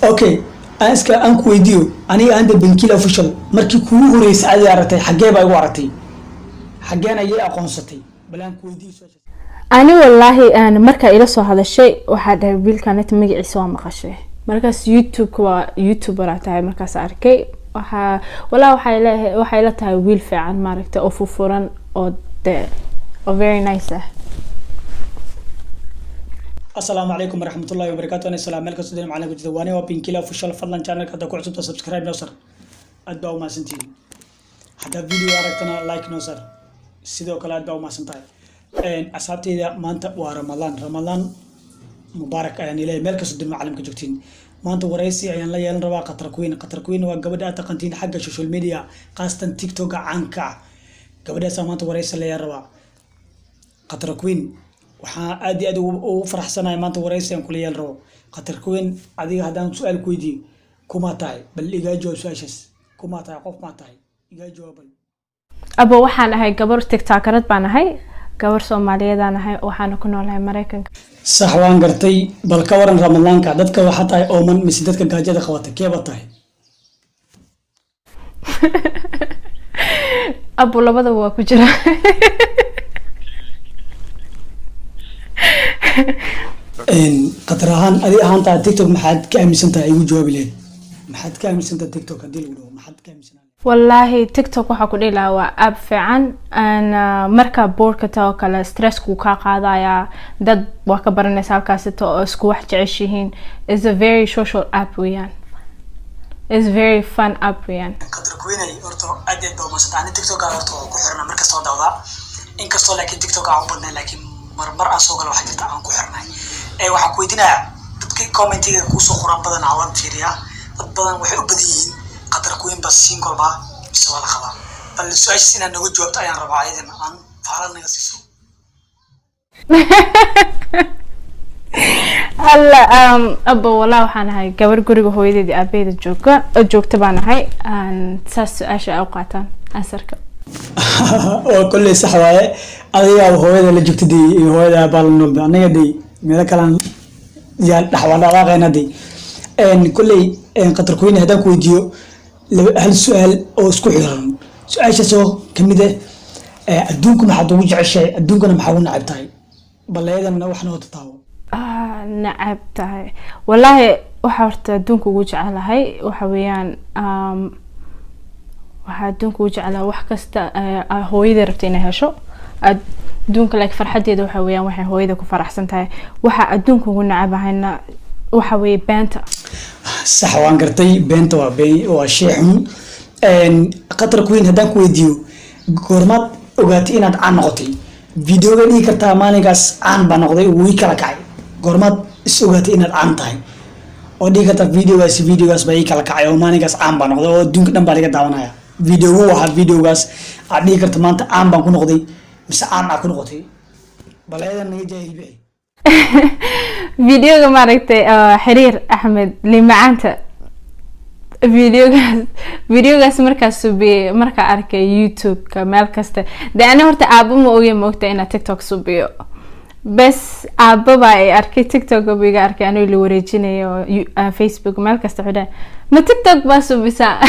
Okay, aan iska aan ku weydiiyo aniga anda Benkila Official, markii kugu horeysay aad aragtay, xaggee baa igu aragtay, xaggeen ayay aqoonsatay? Bal aan ku weydiiyo su-aashaas. Ani wallaahi markaa ila soo hadashay, waxaa dhahay wiilkaneta magaciisa waa maqashay. Markaas YouTube-ka waa YouTuber aa tahay. Markaas arkay, waxaa walaa waxay leeyahay, waxay la tahay wiil fiican, maaragtay, oo furfuran oo de oo very nice ah. Asalaamu calaykum waraxmatullahi wabarakaatu. Ana salaam meel kastoo dina macalin ku jirta waani waa Benkila Official. Fadlan channelka hadda ku cusubta, subscribe noo sar, aad baa u mahadsantihiin. Haddaa video aragtana, like noo sar sidoo kale, aad baa u mahadsan tahay. Asxaabteyda, maanta waa Ramadaan, Ramadaan mubaarak ayaan ilahay meel kastoo dina macalimka joogtiin. Maanta waraysi ayaan la yeelan rabaa Qatar Queen. Qatar Queen waa gabadha aad taqantiin xagga social media, khaasatan TikToka caanka ah. Gabadhaasaa maanta waraysi la yeelan rabaa. Qatar Queen, waxaa aad iyo aad ugu faraxsanahay maanta waraysi aan kula yeelan rabo. Qatar Queen, adiga haddaan su-aal ku weydiiyo, kumaa tahay? Bal igaa jawaab su-aashaas. Kumaa tahay? Qof maa tahay? Igaa jawaab bal. Abo, waxaan ahay gabar TikTokerad baan ahay, gabar Soomaaliyeedaan ahay, waxaana ku noolahay Mareykanka. Sax, waan gartay. Bal ka waran Ramadaanka? Dadka waxaa tahay ooman mise dadka gaajada qabata, keeba tahay? Abo, labadaba waa ku jira. Qatar ahaan, adi ahaantaa TikTok maxaad ka aaminsan tahay? Igu jawaabi lahayd, maxaad ka aaminsan tahay TikTok haddii lagu dhaho, maxaad ka aaminsan? Wallaahi TikTok waxaa ku dhihi lahaa waa app fiican. Markaa boardka ta oo kale stresskuu kaa qaadayaa, dad waa ka baranaysa halkaasito oo isku wax jeceshihiin. Is a very social app weeyaan, is very fun app weeyaan. Qatar Queenay, horta aad iyo aad baa umadsanta. Ani TikTok horta waa ku xirna markastoo dawdaa, inkastoo laakiin TikTok aan u badnayn, laakiin marmar aan soo galo waxaa jirta aan ku xirnay. Ee waxaan ku weydiinayaa, dadkii commentiga kuusoo qoran badan waan fiiriyaa, dad badan waxay u badan yihiin Qatar Queen ba single ba mise waa la qabaa? Bal su-aashaas inaad nooga jawaabto ayaan rabaa, ayadan aan faalad naga siiso. Alla abo, walaa waxaan ahay gabar guriga hooyadeed iyo aabaheeda jooga joogta baan ahay. Saas su-aasha ay u qaataan ansarka. Oo kolley sax waaye, adigaa hooyada la joogta dee iyo hooyada baa la noolba, anaga dee meelo kalaan yaa dhaxwaa dhaqaaqayna dee. Kolley Qatar Queen, haddaan ku weydiiyo hal su-aal oo isku xiran, su-aashaas oo kamid ah adduunka maxaad ugu jeceshahay, adduunkana maxaa ugu nacab tahay? Bal ayadana wax noo tataabo. Nacab tahay, wallaahi waxa horta adduunka ugu jecelahay waxa weeyaan, waxaa adduunka ugu jecelahay wax kasta hooyada rabta inay hesho adduunka, like farxadeeda waxa weeyaan waxay hooyada ku faraxsan tahay. Waxa adduunka ugu nacabahayna waxa weeye beenta. Sax, waan gartay, beenta waa been, waa shay xun. Qatar Queen, haddaan ku weydiiyo, goormaad ogaatay inaad caan noqotay? Videoga dhigi kartaa maalinkaas caan baa noqday, wii kala kacay. Goormaad is ogaatay inaad caan tahay oo dhigi kartaa videogaas baa ii kala kacay oo maalinkaas caan baa noqday oo adduunka dhan baa laga daawanaya? Videogu ahaa videogaas aad dhigi karta maanta caan baan ku noqday mise caan aa ku noqotay? Bal ayadan naga jaahil bixi. Videoga maaragtay Xiriir Axmed limacaanta, videogaas markaa subiyey, markaa arkay YouTube-ka meel kasta, de ani horta aabo ma ogeyn, ma ogta inaa TikTok subiyo. Bes aabo baa ay arkay, TikTok buu iga arkay anoo la wareejinayo Facebook meel kasta. Wuxuu dhahay, "Ma TikTok baa subisaa?"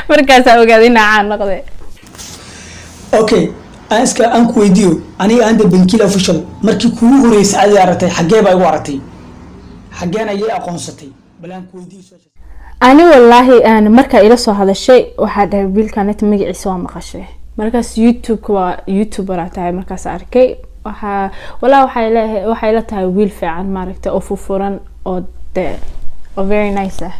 Markaasaa ogaaday inaa caan noqday. Okay, aan iska aan ku weydiiyo aniga anda Benkila Official, markii kugu horeysay aad aragtay, xaggee baa igu aragtay, xaggeen ayay aqoonsatay? Bal aan ku weydiiyo su-aashaas. Ani wallaahi markaa ila soo hadashay, waxaa dhahay wiilkaneta magaciisa waa maqashay. Markaas YouTube-ka waa YouTuber aa tahay. Markaas arkay, waxaa walaa waxay leeyahay, waxay la tahay wiil fiican, maaragtay, oo furfuran oo de oo very nice ah.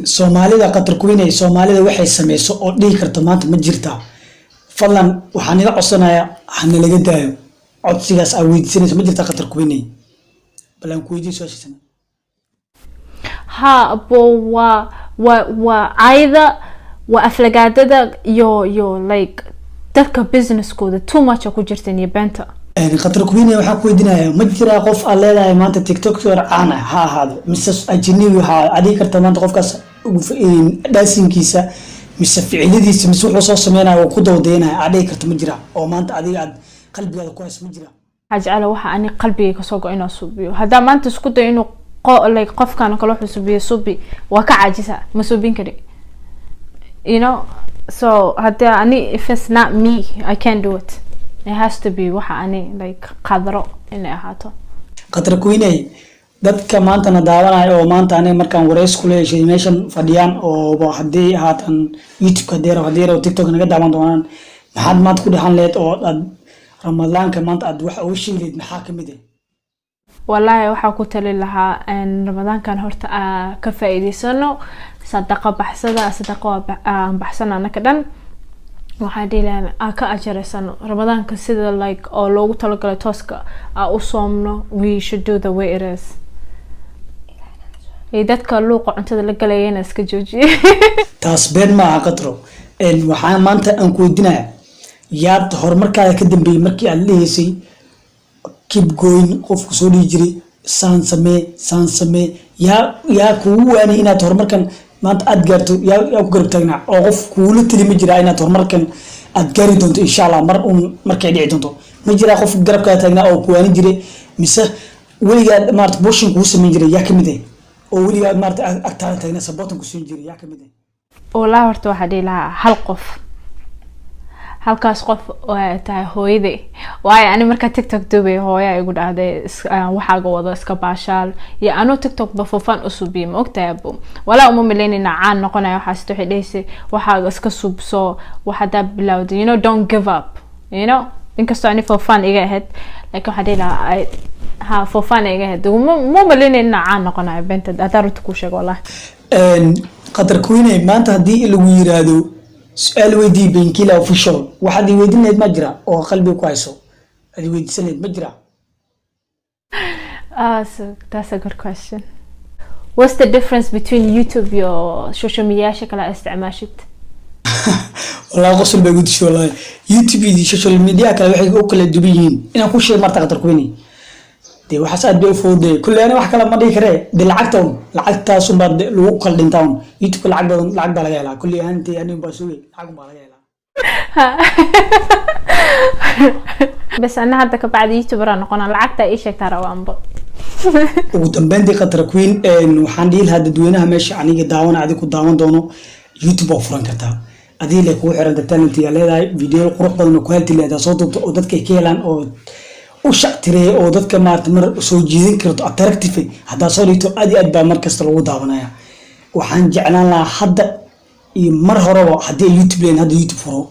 Soomaalida, Qatar Queenay, soomaalida waxay sameyso oo dhihi karta maanta ma jirtaa? Fadlan waxaan iga codsanayaa hanalaga daayo codsigaas aa weydiisanayso. Ma jirtaa, Qatar Queenay? Bal aan ku weydiiyo su-aashiisana. Ha abo, waa cayda, waa aflagaadada iyo like dadka businesskooda too much ku jirtan iyo beenta. Qatar Queenay, waxaan ku weydiinayaa, ma jiraa qof aad leedahay maanta TikToker caan ah ha ahaado mise ajnabi ha aad dhihi karta maanta qofkaas dhaasinkiisa mise ficiladiisa mise wuxuu soo sameynaya oo ku dawdaynaya aad dhihi karta, ma jira oo maanta adiga aad qalbigaada ku hayso, ma jira? Jecela waxa ani qalbigay kasoo go inaan suubiyo. Haddaa maanta isku dayo inuu like qofkan oo kale wuxuu suubiyo suubi, waa ka caajisa, ma suubin kari. So haddii ani, if it's not me, I can't do it. It has to be waxa ani like qadro inay ahaato. Khadra Queeney, dadka maantana daawanaya oo maanta aniga markaan wareys kula yeeshay meeshan fadhiyaan oo haddii haatan YouTube-ka haddii rabo TikTok naga daawan doonaan, maxaad maanta ku dhexan leed oo aad Ramadaanka maanta aad wax uga sheegi leed? Maxaa kamid ah? Wallaahi waxaa ku tali lahaa in Ramadaankan horta aa ka faa'iidaysano, sadaqa baxsada, sadaqa waa aan baxsano anaka dhan. Waxaa dhihi lahaa aa ka ajareysano Ramadaanka sida like oo loogu talagalay, tooska aa u soomno. We should do the way it is. Iyo dadka luuqa cuntada la galayana iska joojiye. Taas been maaha, Qadro. Waxaa maanta aan ku weydiinaya, yaad horumarkaada ka dambeeyey markii aad leheysay "keep going"? Qofku soo dhihi jiray "saan samee, saan samee", yaa kugu waanay inaad horumarkan maanta aad gaarto? Yaa ku garab taagnaa oo qof kuula tali ma jiraa inaad horumarkan aad gaari doonto, insha Allah, mar uun markay dhici doonto? Ma jiraa qof garabkaa taagnaa oo ku waanin jiray, mise weligaa maarata pushing kugu samayn jiray? Yaa kamid ah oo weligaa maarata agtaada taagnaa, supportan ku siin jiray? Yaa kamid ah? Wallahi horta waxaa dhihi lahaa hal qof, halkaas qof waa tahay hooyaday. Waayo ani markaa TikTok duubay, hooya igu dhahday, "Waxaaga wado, iska baashaal." Iyo anuu TikTok bafufan u subiyay, ma ogtahay abo? Walaa uma malaynayna caan noqonaya waxaas. Waxay dhahaysay, "Waxaaga iska subso, wax haddaa bilowday, don't give up." Inkastoo ani for fun iga ahayd, laakiin waxaa dhihi lahaa ha, for fun iga ahayd. Ma malaynayna inaan caan noqonayo, beenta haddaa runta kuu sheego, wallahi. Khadra Queeney, maanta haddii lagu yiraahdo "su-aal weydii Benkila Official", waxaad i weydiin lahayd ma jira oo qalbiga ku hayso aad i weydiisan lahayd ma jira? Ah, so that's a good question. What's the difference between YouTube iyo social media kale aad isticmaashid? Wallahi qosol bay gudishay. Wallahi YouTube iyo social media kale waxay u kala duwan yihiin inaan ku sheego marta, Khadra Queeney, dee waxaas aad bay u fududay. Kulley ani wax kale ma dhihi karee, dee lacagta un, lacagtaas unbaa dee lagu kala dhintaa un. YouTube lacag badan, lacag baa laga helaa. Kulley ahaantii ani unbaa sugay, lacag unbaa laga helaa. Bas ana hadda ka bacdi YouTuber aan noqona, lacagta ii sheegtaa rabaanbo. Ugu dambeyntii, Khadra Queen, waxaan dhihi lahaa dadweynaha meesha aniga daawana, adig ku daawan doono, YouTube waa furan kartaa, adii lay kugu xiranta. Talent yaa leedahay, video qurux badan oo quality leedahay soo duubto oo dadka ay ka helaan oo u shactireeya oo dadka maarata mar soo jiidan karto, attractive haddaa soo dhigto, aad iyo aad baa mar kasta lagu daawanaya. Waxaan jeclaan lahaa hadda iyo mar horeba, haddii ay YouTube leeyihin, hadda YouTube furo.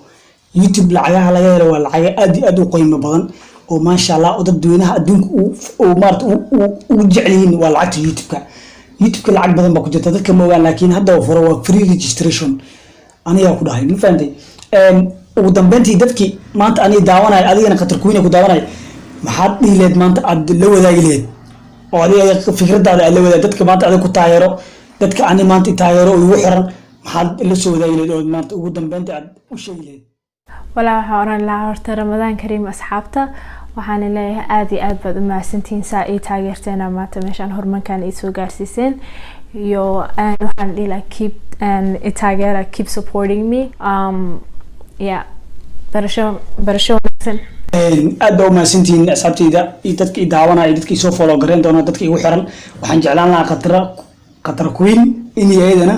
YouTube lacagaha laga helo waa lacaga aad iyo aad u qiimo badan oo maasha Allah, oo dadweynaha adduunka uu maarata ugu jecel yihiin waa lacagta YouTube-ka. YouTube-ka lacag badan baa ku jirta, dadka ma ogaan, laakiin hadda furo, waa free registration, anigaa ku dhahay. Ma fahantay? Ugu dambeyntii, dadkii maanta aniga daawanaya, adigana Khadra Queen ku daawanaya, maxaad dhihi lahayd maanta aad la wadaagi lahayd oo adiga fikradaada aad la wadaag dadka maanta adiga ku taageero, dadka ani maanta i taageero oo igu xiran, maxaad la soo wadaagi lahayd oo maanta ugu dambeyntii aad u sheegi lahayd? Walaa waxaan oran lahaa horta Ramadaan kariim asxaabta. Waxaan leeyahay aad iyo aad baad u mahadsantihiin saa ii taageerteena, maanta meeshaan horumarkan ii soo gaarsiiseen. Iyo waxaan dhihi lahaa keep i taageera, keep supporting me. Yeah, barasho barasho wanaagsan. Aad baa u mahadsantihiin asxaabteyda iyo dadka i daawanaya iyo dadka isoo follow gareyn doona, dadka igu xiran. Waxaan jeclaan lahaa Khadra Queen in iyadana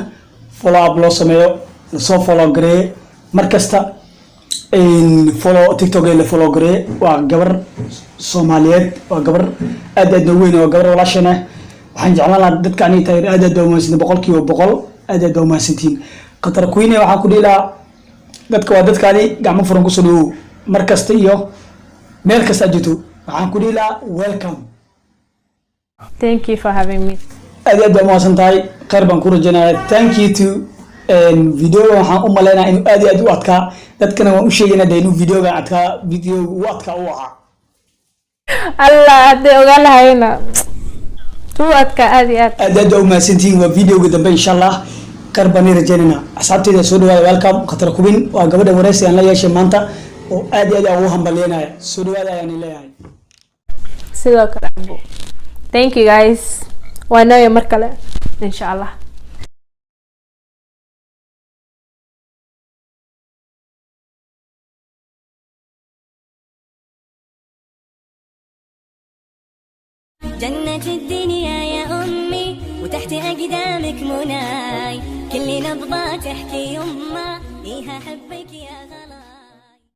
follow up loo sameeyo, lasoo follow gareeye mar kasta, follow TikTok ee la follow gareeye. Waa gabar Soomaaliyeed, waa gabar aad aad noo weyn, waa gabar walaasheen ah. Waxaan jeclaan lahaa dadka aniga taageer, aad aad baa umahadsantiin, 100% aad aad baa umahadsantihiin. Khadra Queen waxaan ku dhihi lahaa dadka waa dadkaadi, gacmo furan kusoo dhawow mar kasta iyo meel kasta aad jirto. Waxaan ku dhihi lahaa welcome. Thank you for having me. Aad iyo aad baa umahadsan tahay, khayr baan ku rajaynaya. Thank you to videoga. Waxaan u malaynaya inuu aad iyo aad u adkaa, dadkana waan u sheegaynaa dee inuu videogan adkaa, videoga u adkaa u ahaa. Allah, hadday ogaan lahayna tuu adkaa aad iyo aad. Aad aad baa umahadsantihiin. Waa videoga dambe, insha Allah, khayr baan ii rajaynayna. Asxaabteyda, soo dhawaada, welcome Khadra Queen. Waa gabadha wareysi aan la yeeshay maanta oo aad iyo aad aan ugu hambalyeynaya. Soo dhawaada ayaan leeyahay. Sidoo kale abu, thank you guys, waa nooya mar kale insha Allah. جنة الدنيا يا أمي وتحت أقدامك مناي، كل نبضة تحكي يما إيها حبك يا غلاي.